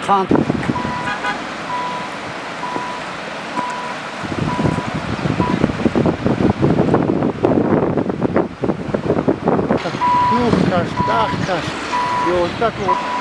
Қанд. 9 кас, 10 кас, 11.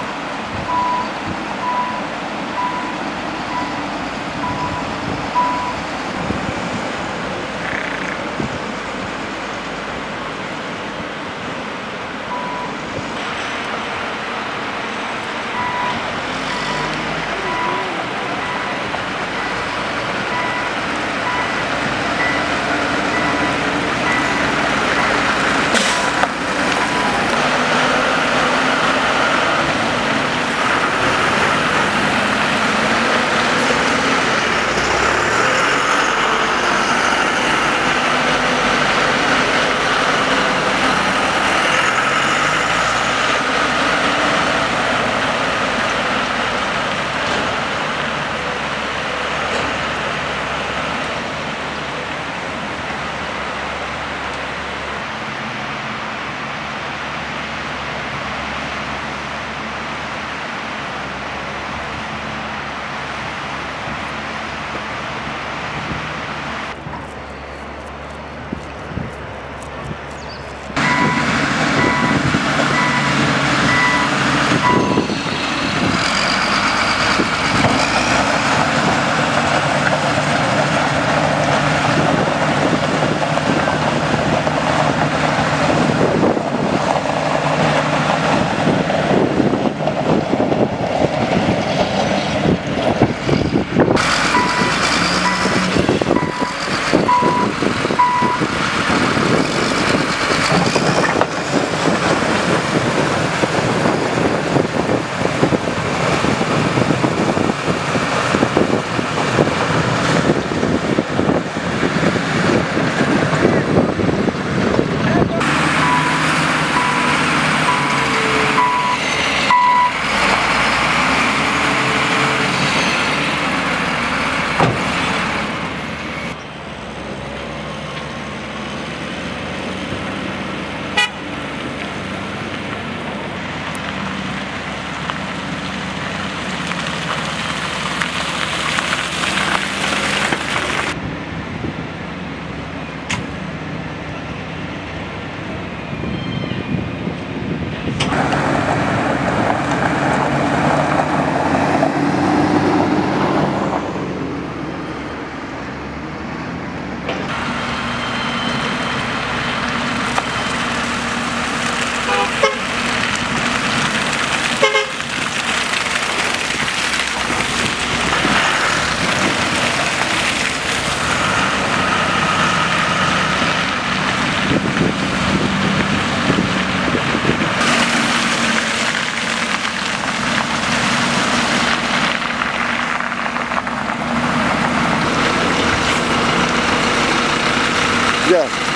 Yeah.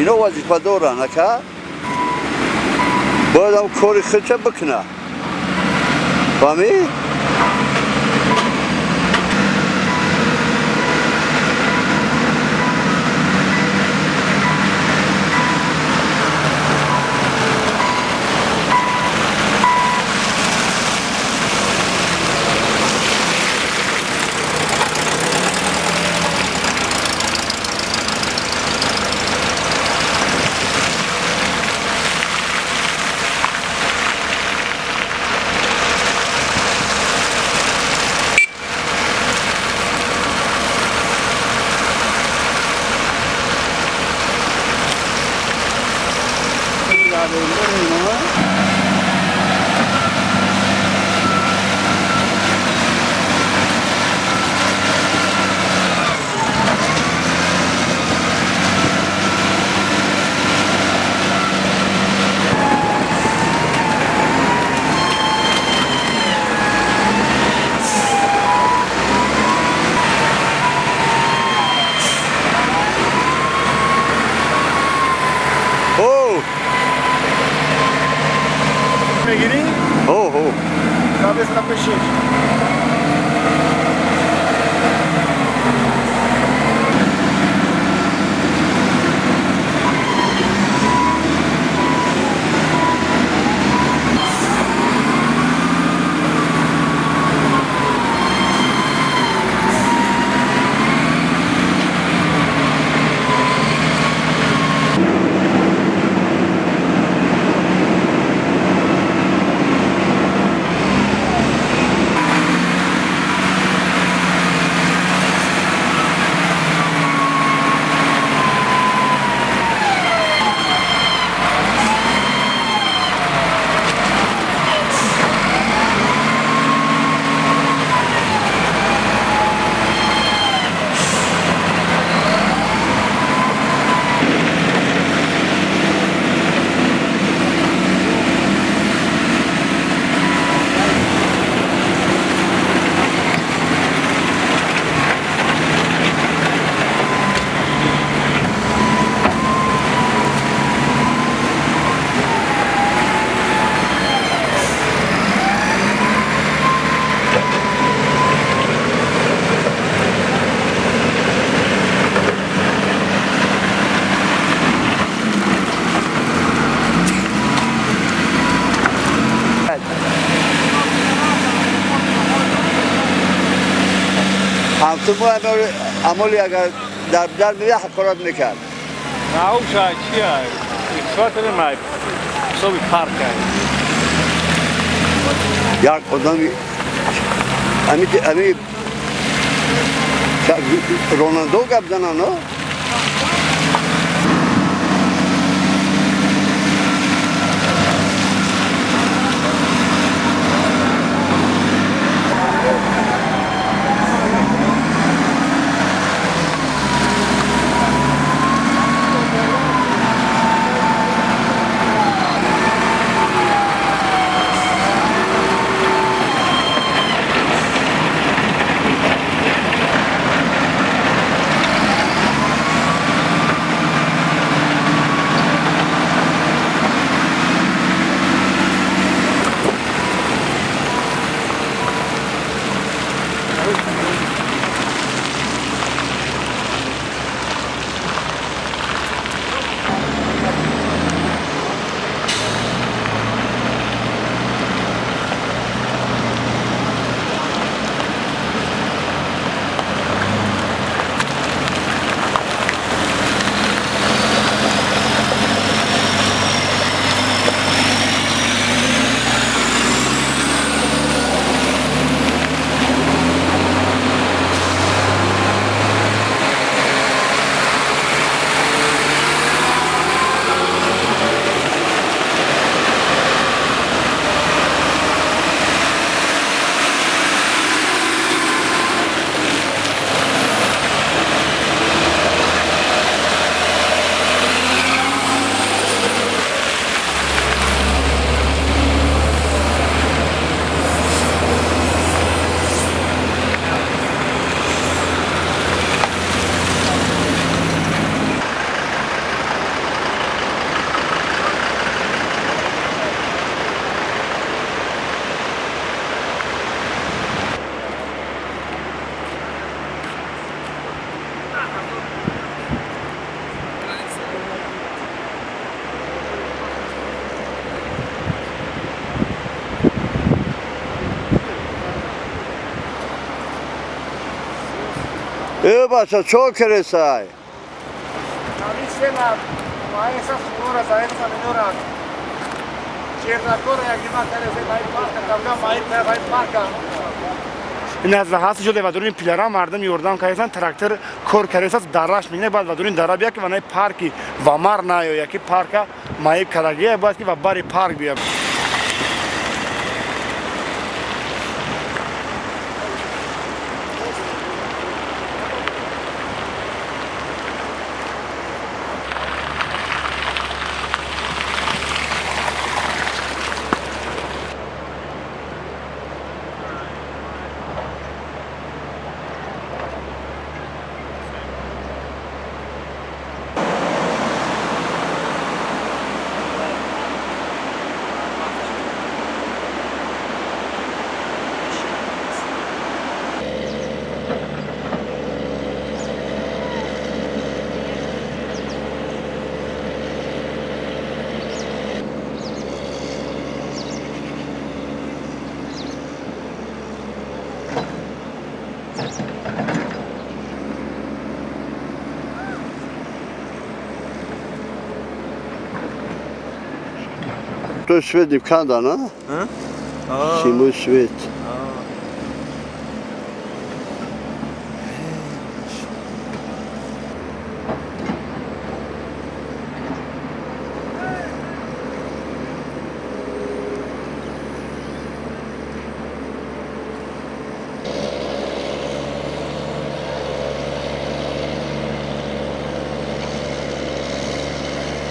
Ино вазифа доранд, ака. Бояд ам кори худша бикуна. Фаҳмӣ? Амоли агар дар мея ҳақорат мекард. Наушай чия? Иксватри май. Соби паркай. Як одами ами ронандо гап занан, но? Э бача, чо кересай? Ин аз ҳаст шуда ва дурин пилара мардум ёрдам кардасан, трактор кор кардасаст, дараш мегне, баъд ва дурин дара бия ки ванаи парки вамар наёя ки парка маиб кардагия, бояд ки ва бари парк бия. То свет канда, на? Симу свет.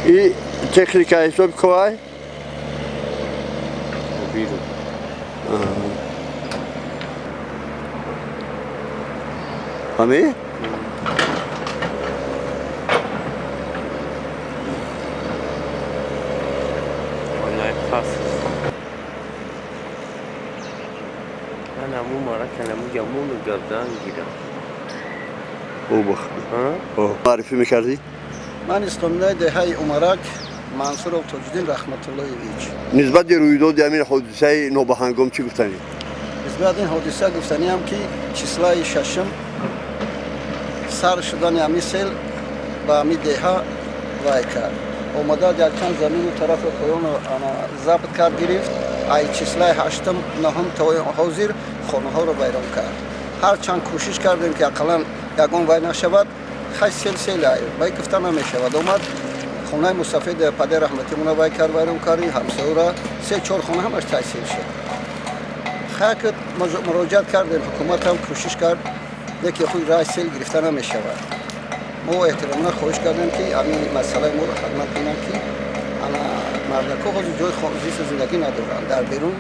И техника ҳисоб кой? Ҳами? Wallahi pas. Ман ҳамун мара каламу гамону гардан гирам. Обах. Муаррифӣ мекардӣ? Ман исломинаи деҳаи Умарак, Мансуров Тоҷиддин Раҳматуллоевич. Нисбати рӯйдоди ҳамин ҳодисаи нобаҳангом чӣ гуфтанӣ? Нисбат ин ҳодиса гуфтаниам, ки числаи шашум сар шудани ҳамин сел ба ҳамин деҳа вай кард, омада якчанд замину тарафи поёну забт кард, гирифт. Ай числаи ҳаштум, наҳум то ҳозир хонаҳоро вайрон кард. Ҳарчанд кӯшиш кардем, ки ақаллан ягон вай нашавад. Хай, сел сел, вай гуфта намешавад. Омад, хонаи мусафед падари раҳматимона вай кард, вайрон кард, ҳамсоюра се чор хона ҳамаш тайсир шуд. Хайк, муроҷиат кардем, ҳукуматам кӯшиш кард, лекин худ раи сел гирифта намешавад. Мо эҳтиромона хоҳиш кардем, ки ҳамин масъалаи моро ҳатман бинанд, ки ана мардако ҳозир ҷои зисту зиндагӣ надоранд, дар берун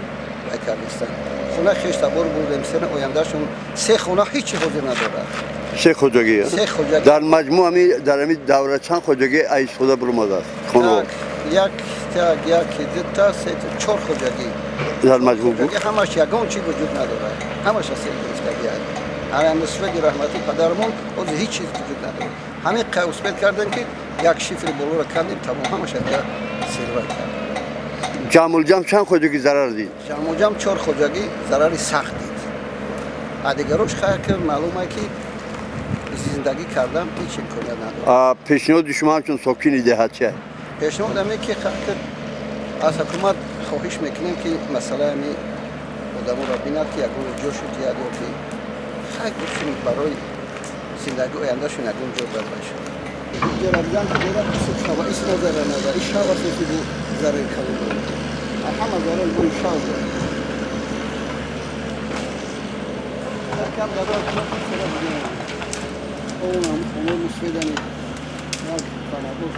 вай кардистанд. Хона хештабор бурдем, сена ояндашон се хона ҳеҷ чи ҳозир надорад. Се хоҷагӣ? Се хоҷагӣ. Дар маҷмӯъ ҳами дар ҳамин давра чанд хоҷагӣ истифода баромадааст хонаҳо? Як, так, як, дута, сета, чор хоҷагӣ. Дар маҷмӯъ буд? Ҳамаш ягон чи вуҷуд надорад, ҳамаш аз сел гирифтагӣ. Ана мусфеди раҳматӣ падарамон ҳозир ҳеҷ чиз вуҷуд надорад. Ҳамин успеть кардем, ки як шифри болоро кандем, тамом, ҳамаш селвай кард. Ҷамъулҷамъ чанд хоҷагӣ зарар дид? Ҷамъуҷамъ чор хоҷагӣ зарари сахт дид, а дигарош хайр, ки маълуме, ки зиндагӣ кардан ҳеҷ имконият надорад. Пешниҳоди шумо ҳамчун сокини деҳа чи? Пешниҳод ҳаме, ки аз ҳукумат хоҳиш мекунем, ки масъалаи ҳами одаморо бинад, ки ягон ҷо шуд диҳад ё ки хай барои зиндагӣ ояндашон ягон ҷо барбай шуд. Зарари калон дорад, ҳама зарар бо шав дорад. Кам дарор он хонаи мусфедани як банадор.